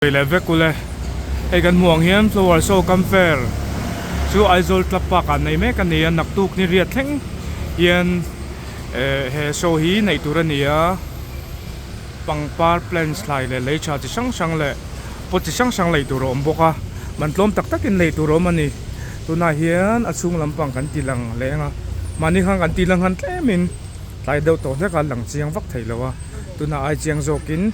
Leh vek ule. Hei kan hmuh ang hian flower show kam fair chu Aizawl club park ah nei mek a ni a, naktuk ni riat thleng hian eh he show hi neih tur a ni a, pangpar plants thlai leh lei tha chi hrang hrang leh pot chi hrang hrang lei tur a awm bawk a, man tlawm tak tak in lei tur a awm a ni. Tunah hian a chhung lampang kan ti lang leh ang a, mahni khan kan ti lang han tlem in tlai deuh tawh hlek a lang chiang vak thei lo a, tunah ai chiang zawk in.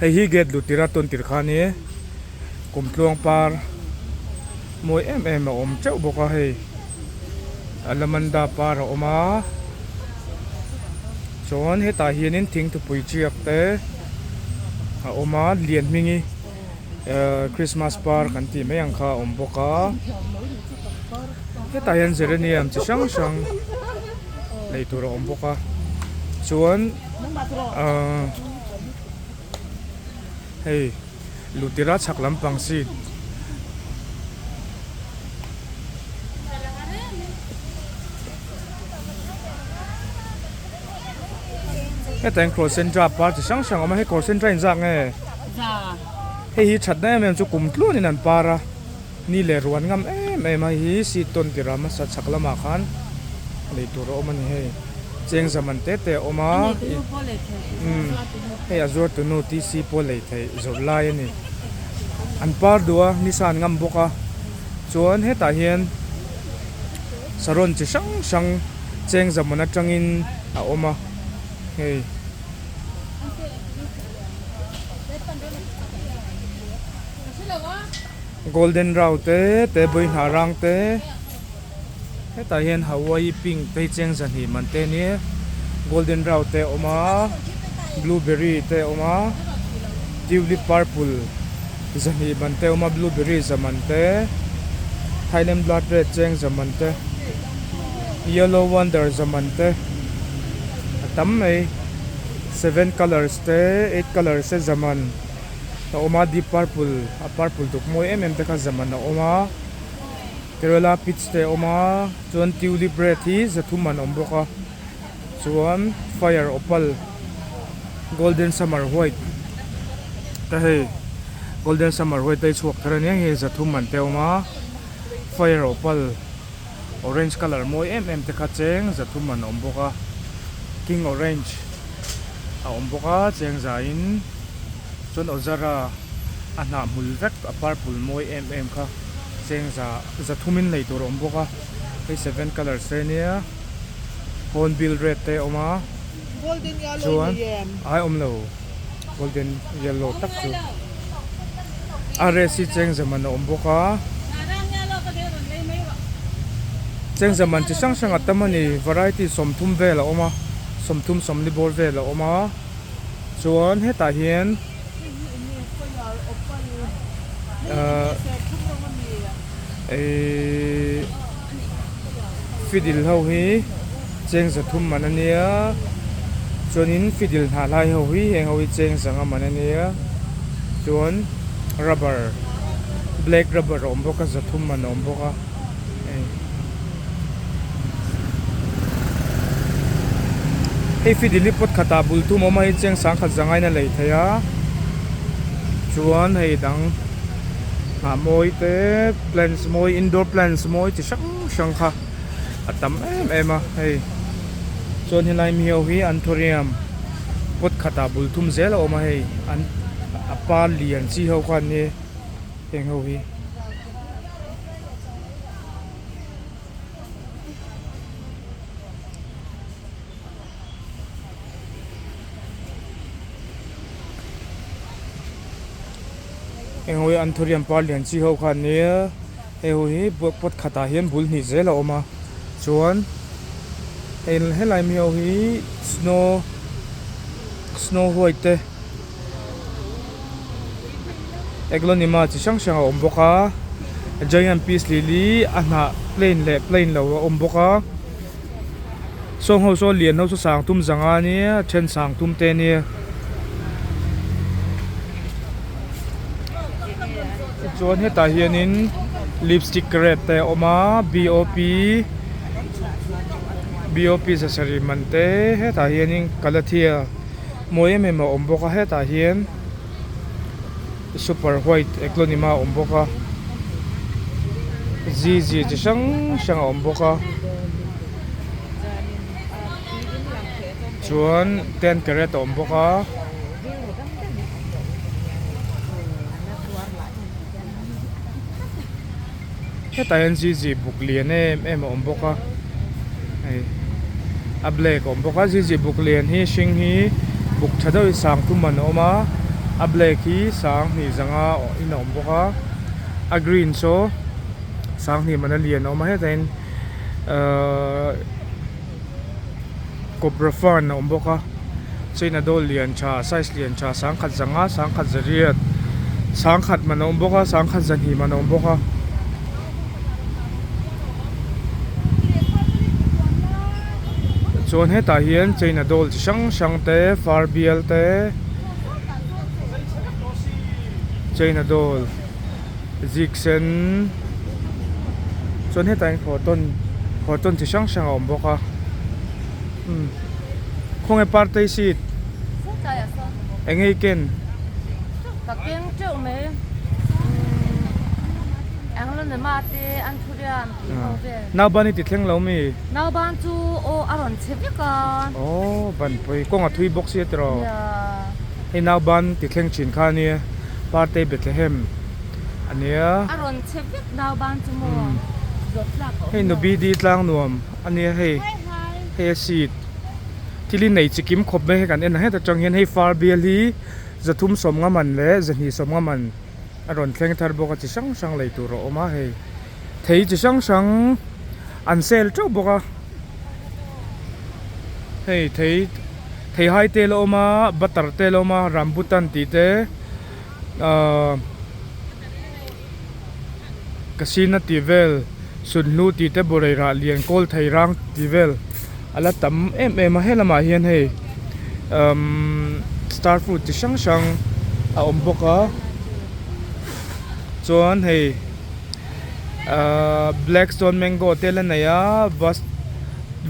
Hei hi gate lut tir a tawn tir kha ania kumtluang par mawi em em a awm teuh bawk a hei alamanda par a awm a chuan hetah hianin thingthupui chiak te a awm a lian hmingi ehh christmas par kan tih mai ang kha a awm bawk a hetah hian geranium chi hrang hrang lei tur a awm bawk a chuan. Ahh hei luhtira chhak lampang seat heta hian crocentra par chi hrang hrang a awm a hei crocentra inzak nge hei hi thatna em em chu kum tluanin an par a. Ni leh ruan ngam em em a hi seat tawn tirh a hmasa chhak lamah khan lei tur a awm a ni hei cheng zaman te te a awm a umm hei a zuar tunu T C pawh lei theih zawrh lai a ni an par duh a ni sa an ngam bawk a chuan hetah hian saron chi hrang hrang cheng zaman atangin a awm a hei. Golden rau te te bui hnah rang te hetah hian hawaii pink te hi cheng zahnih man te ania golden rau te a awm a blueberry te a awm a tulip purple zahnih man te a awm a blueberry za man te thailand blood red cheng za man te yellow wonder za man te a tam mai seven colours te eight colours te za man. A awm a deep purple a purple duk mawi em em te kha zaman a awm a kerala peach te a awm a chuan tulip red hi zathum an awm bawk a chuan fire opal golden summer white te hei golden summer white te hi chhuak thar ania hei zathum an te a awm a fire opal orange colour mawi em em te kha cheng zathum an awm bawk a king orange a awm bawk a cheng zaiin. Chuan Ozara a hnah hmul vek a purple mawi em em kha cheng za za thumin lei tur a awm bawk a hei seven colours te ania hornbill red te a awm a chuan ai awm lo golden yellow tak chu a res hi cheng za man a awm bawk a cheng za man chi hrang hrang a tam a ni variety 30 vel a awm a 30 sawmli bawr vel a awm a. Chuan hetah hian ahh ihh fidil ho hi cheng zathum man a nia chuanin fidil hnah lai ho hi heng ho hi cheng zanga man a nia chuan rubber black rubber a awm bawk a zathum man a awm bawk a. Hei fidili pot khatah bul thum a awm a hei cheng sangkhat zangain a lei thei a chuan hei dang hnah mawi te plants mawi indoor plants mawi chi hrang hrang kha a tam em em a hei chuan helai mi ho hi anthurium pot khatah bul thum zel a awm a hei an a par lian chi ho kha an ni heng ho hi. Heng ho hi anthurium par lian chi ho kha an nia hei ho hi pot khatah hian bul hnih zel a awm a chuan hei helai mi ho hi snow snow white te. Eglonema chi hrang hrang a awm bawk a giant peace lily a hnah plain leh plain lo a awm bawk a sawng ho saw lian ho saw sang tum zanga ania a then sang tum te ania tichuan hetah hianin lipstick red te a awm a B O P B O P zasarih man te hetah hianin kalathia. Mawi em em a awm bawk a hetah hian. Super white eklonima a awm bawk a zizi chi hrang hrang a awm bawk a chuan ten carat a awm bawk a. Hetah hian zizi buk lian em em a awm bawk a hei a black a awm bawk a zizi buk lian hi hring hi buk tha deuh hi sang thum man a awm a a black hi sang hnih zanga in a awm bawk a a green saw sang hnih man a lian a awm a hetah hian ahh cobra fern a awm bawk a china dawl lian tha size lian tha sangkhat zanga sangkhat zariat sangkhat man a awm bawk a sangkhat zahnih man a awm bawk a. Chuan hetah hian china dawl chi hrang hrang te far bial te china dawl zik sen chuan hetah hian cotton cotton chi hrang hrang a awm bawk a umm khawnge partei seat eng nge i ken ka keng teuh mai englo te an thu riam tih ho vel nauban i ti thleng lo mi nauban chu aw a rawn chhe vek a aw ban pawi kawng a thui bawk sia tiraw hei nauban ti thleng thin kha ania partei Bethlehem. ania. A rawn chhe vek dau ban chu maw zawt tlak a awm Hei nu BD tlang nuam ania hei hei a seat thil hi nei chi kim khawp mai hei kan en a heta tang hian hei far bial hi zathum sawmnga man leh zahnih sawmnga man a rawn thleng thar bawk a chi hrang hrang lei tur a awm a hei thei chi hrang hrang an sale teuh bawk a hei thei theihai te la awm a butter te la awm a rambutan tih te. Ahh Kasina tih vel Sunhlu tih te Burai rah lian kawl thei rang tih vel a la tam em em a helamah hian hei umm star fruit chi hrang hrang a awm bawk a chuan hei ahh black stone mango te la nei a vas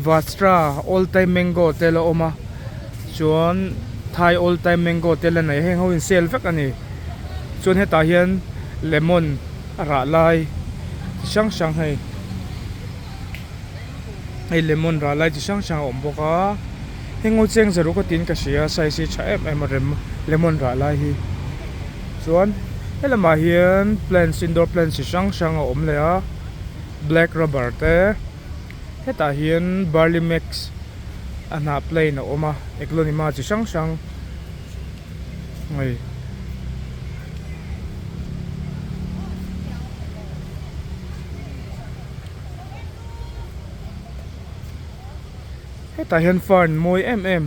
vastra all time mango te la awm a. Chuan Thai old time mango te la nei heng ho in sale vek a ni. Chuan hetah hian lemon a rah lai chi hrang hrang hei hei lemon rah lai chi hrang hrang a awm bawk a heng ho cheng zaruk a tiin ka hria size hi tha em em a rem lemon rah lai hi. Chuan helamah hian plants indoor plants chi hrang hrang a awm leh a black rubber te hetah hian barley mix. A hnah plane a awm a eglonima chi hrang hrang hei hetah hian fern mawi em em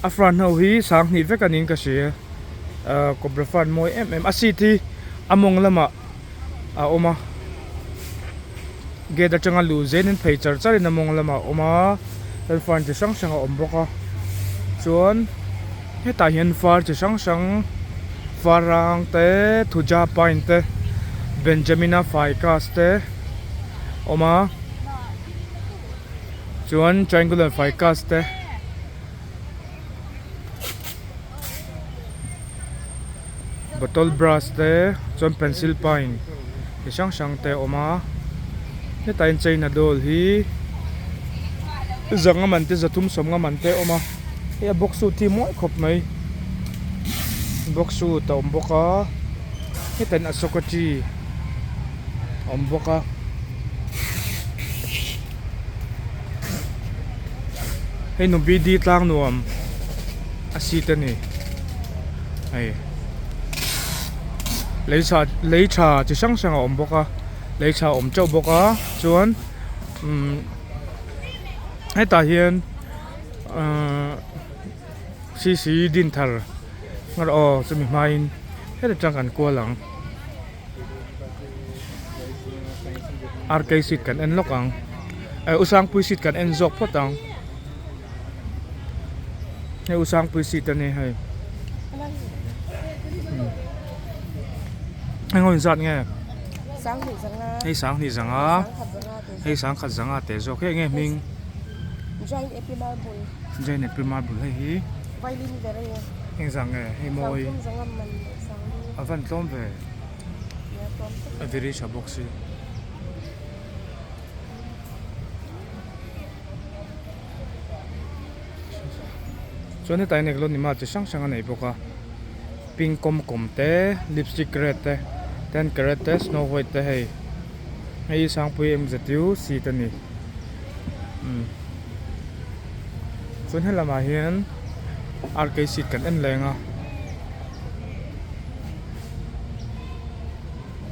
a fern ho hi sanghnih vek a niin ka hria ahh cobra fern mawi em em a seat hi a mawng lamah a awm a gate atanga luh zel in phei char char in a mawng lamah a awm a chuan fern chi hrang hrang a awm bawk a chuan hetah hian far chi hrang hrang far rang te thuja pine te benjamina ficus te a awm a chuan triangular ficus te. Bottle brush te chuan pencil pine chi hrang hrang te a awm a hetah hian china doll hi zanga man te zathum sawmnga man te a awm a hei a box suit hi mawi khawp mai box suit a awm bawk a hetah hian ashoka tree a awm bawk a. Hei nu B D tlang nuam a seat a ni hei lei tha lei tha chi hrang hrang a awm bawk a lei tha a awm teuh bawk a chuan umm hetah hian ahh C C Dinthar aw chumi hmain heta tang kan kual ang. RK seat kan en lawk ang eh u sangpui seat kan en zawk phawt ang hei u sangpui seat a ni hei heng ho inzat nge hei sanghnih zanga hei sangkhat zanga teh zawk hei enge hming giant apple marble hei hi engzah nge hei mawi. van tlawm ve. A very tha bawk si. Chuan hetah hian eglonima chi hrang hrang a nei bawk a pink kawm kawm te lipstick red te ten carat te snow white te hei hei hi sangpui mzu seat a ni umm chuan helamah hian rk seat kan en leng a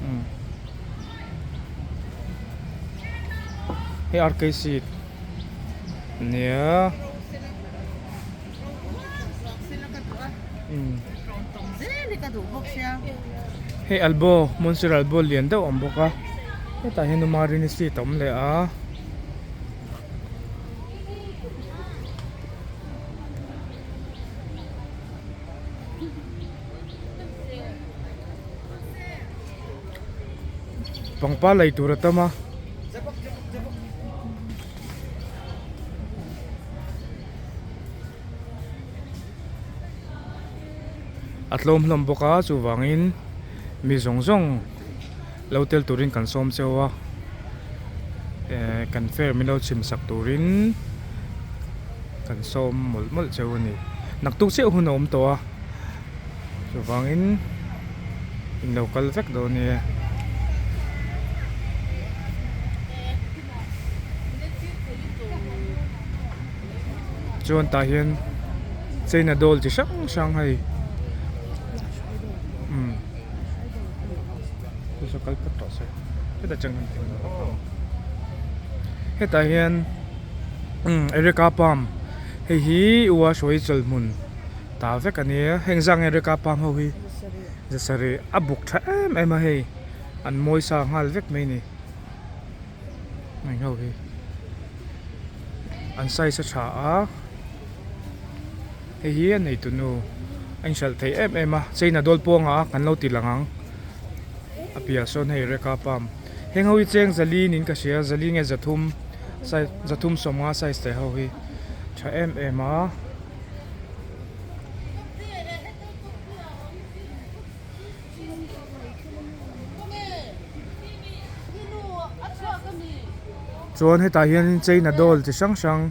umm hei rk seat. Nia. Hei albo Monsieur albo lian deuh a awm bawk a hetah hian Umarini seat a awm leh a. Pangpar lei tur a tam a. A tlawm hlawm bawk a chuvangin mi zawng zawng lo tel turin kan sawm cheu a eh kan fair min lo chhim sak turin kan sawm mawlh mawlh cheu a ni naktuk chiah hun a awm tawh a chuvangin in lo kal vek dawn nia. Chuan tah hian china doll chi hrang hrang hei umm chu chu kal phawt tawh se hetah chuan kan hetah hian umm erica palm hei hi ua hruai chawlhmun ta vek a nia heng zang erica palm ho hi zasarih a buk tha em em a hei an mawi sa nghal vek mai a ni. Heng ho hi an size a tha a hei hi a nei tunu a inhralh thei em em a china dawl pawng ah kan lo ti lang ang a piah sawn hei reka palm heng ho hi cheng zali niin ka hria zali nge zathum size zathum sawmnga size te ho hi tha em em a. Chuan hetah hianin china doll chi hrang hrang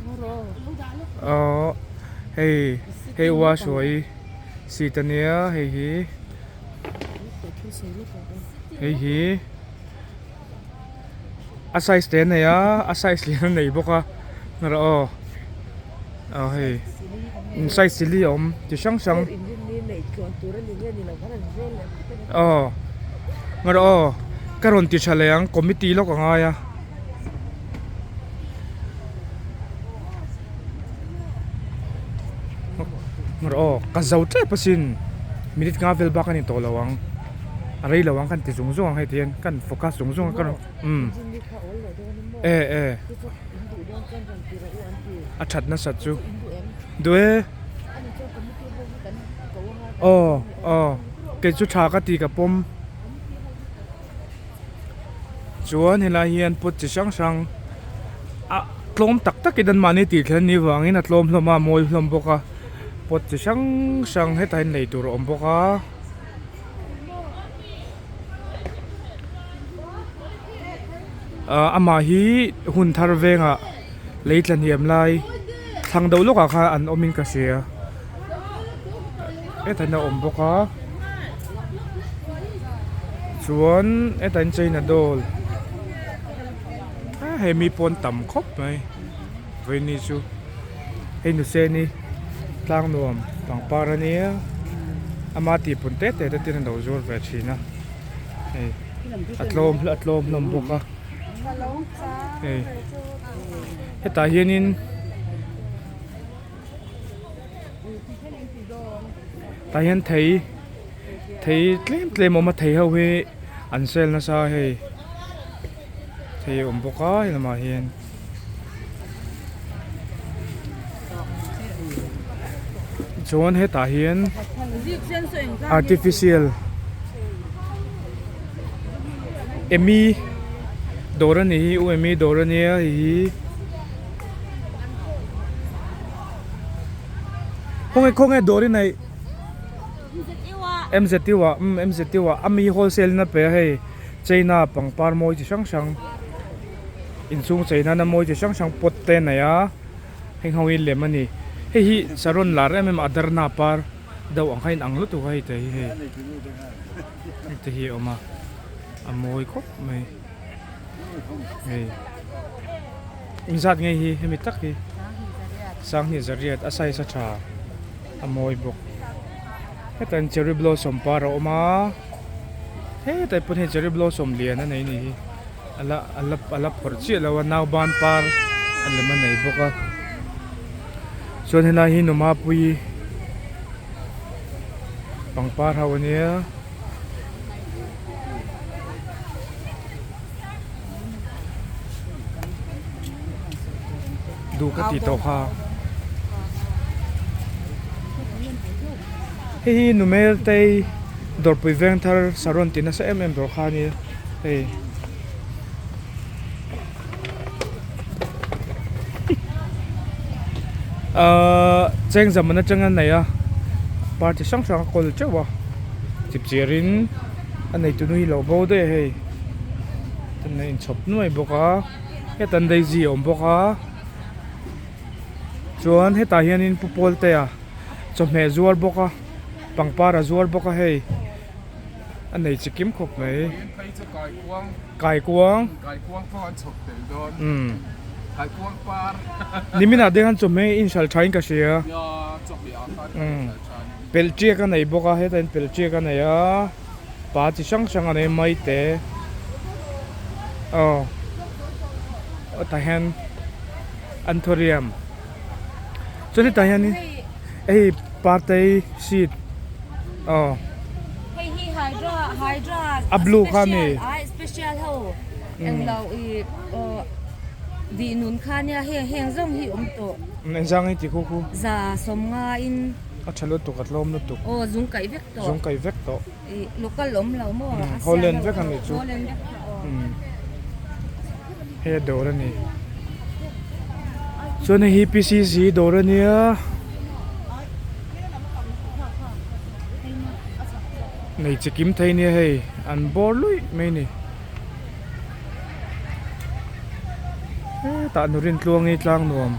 aww hei hei wash hawi seat ania hei hi hei hi a size te a nei a a size lian a nei bawk a rawh aw aw hei size chi li a awm chi hrang hrang aw rawh aw ka rawn ti tha leh ang committee lawk a ngai a. Rawh aw ka zo tep asin minute nga vel bak a ni tawh lo ang. A rei lo ang kan ti zung zung ang hei ti hian kan focus zung zung a ka rawn umm e e a that nasat chu duh e aw aw kei chu tha ka ti ka pawm chuan helai hian pot chi hrang hrang a tlawm tak takin an mahni tih thlen ni vangin a tlawm hlawm a a mawi hlawm bawk a pot chi hrang hrang hetah hian lei tur a awm bawk a. Ahh amah hi hun thar vengah lei tla hniam lai thlang deuh lawkah khan an awmin ka hria hetah hian a awm bawk a chuan hetah hian china doll ah hei mi pawn tam khawp mai vawiin chu hei nuseni tlang nuam pangpar a nia ama tih pun te te te ten a lo zuar ve thin a hei a tlawm a tlawm hlawm bawk a hei hetah hianin tah hian thei thei tlem tlem a awm a thei ho hi an sale nasa a hei thei a awm bawk a helamah hian. Chuan hetah hian artificial emi dawr a ni hi u emi dawr a nia hei hi khawnge khawnge dawr i neih. MZU ah umm MZU ah a mi wholesale in a pe a hei China pangpar mawi chi hrang hrang inchhung chei nana mawi chi hrang hrang pot te a nei a heng ho hi lem a ni hei hi saron lar em em adarna par deuh ang kha in ang lutuk a hei te hi hei hei te hi a awm a a mawi khawp mai hei engzat nge hi hemi tak hi sanghnih zariat a size a tha a mawi bawk hetah hian cherry blossom par a awm a hetah pawh hian cherry blossom lian a nei a nih hi ala ala ala phawrh chiah lo a nauban par a lem a nei bawk a chuan helai hi Numapui pangpar ho a nia. Duh ka tih tawh kha. Hei hi Numel tei dawrpui veng thar saron tih nasa em em dawr kha a nia hei. Ahh cheng zaman atanga nei a party hrang hrang a kawl teuh a chip chiar in a nei tunu hi lo bo daih a hei chuan a inchhawp nuai bawk a heta an daisy a awm bawk a chuan hetah hianin pu pawltea chawhmeh zuar bawk a pangpar a zuar bawk a hei. A nei chi kim khawp mai. Kaikuang. Umm. Nimin ah te khan chawhmeh in hral tha in ka hria. Umm. Pelh tiak a nei bawk a hetah hian pelh tiak a nei a pa chi hrang hrang a nei a mai te aw tah hian anthurium chuan hetah hianin hei partei seed aw. Hei hi hydra hydra a blue kha mi ai special ho englo i vih nun kha nia heng heng zawng hi awm tawh. Engzang hi ti khu khu. Za sawm nga in. A tha lutuk a tlawm lutuk. Aw zung kaih vek tawh. Zung kaih vek tawh. I local awm lo maw. Holland vek a nih chu. Holland vek kha aw. Hei a dawr a ni. Chuan hei hi PCC dawr a nia. Nei chi kim thei nia hei an bawr luih mai a ni. Hetah nu Rintluangi tlang nuam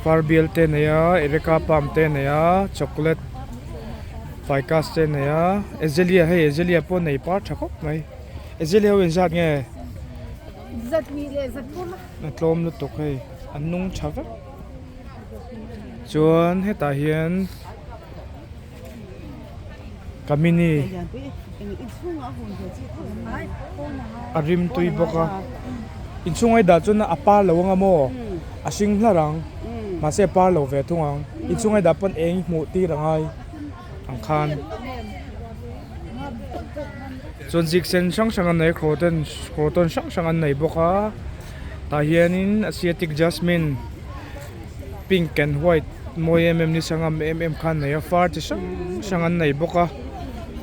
far bial te a nei a ereka palm te a nei a chocolate ficus te a nei a azalea hei azalea pawh a nei par tha khawp mai azalea ho engzat nge a tlawm lutuk hei an nung tha vek. Chuan hetah hian kamini a rim tui bawk a inchhung a i dah chuan a par lo anga maw a hring hlar ang mahse a par lo ve thung ang inchhung a i dah pawn eng hmuh tir a ngai ang khan chuan zik sen hrang hrang an nei a croton croton hrang hrang an nei bawk a tah hianin asiatic jasmine pink and white mawi em em ni sangam em em kha an nei a far chi hrang hrang an nei bawk a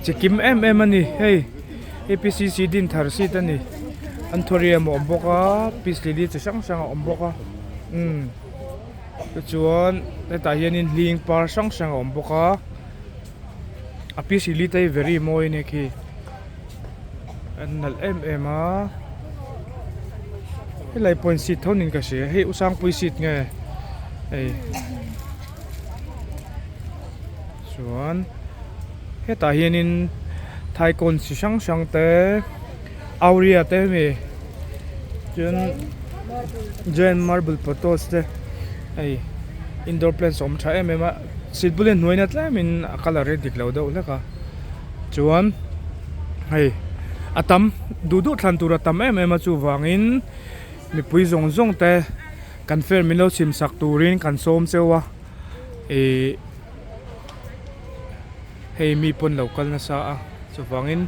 chi kim em em a ni hei A P C C din thar seat a ni anthurium a awm bawk a peace lily chi hrang hrang a awm bawk a umm tichuan hetah hianin hling par hrang hrang a awm bawk a a peace lily te hi very mawi a nia khi an nalh em em a helai pawh in seat tho niin ka hria hei u sangpui seat nge hei chuan hetah hianin thaikawn chi hrang hrang te auria te hemi chuan giant marble potos te hei indoor plants a awm tha em em a seat bul hi a hnuai na tlemin a colour hi a dik lo deuh hlek a chuan hei a tam duh duh thlan tur a tam em em a chuvangin mipui zawng zawng te kan fair min lo chhim sak turin kan sawm cheu a ihh hei mi pawn lo kal nasa a chuvangin.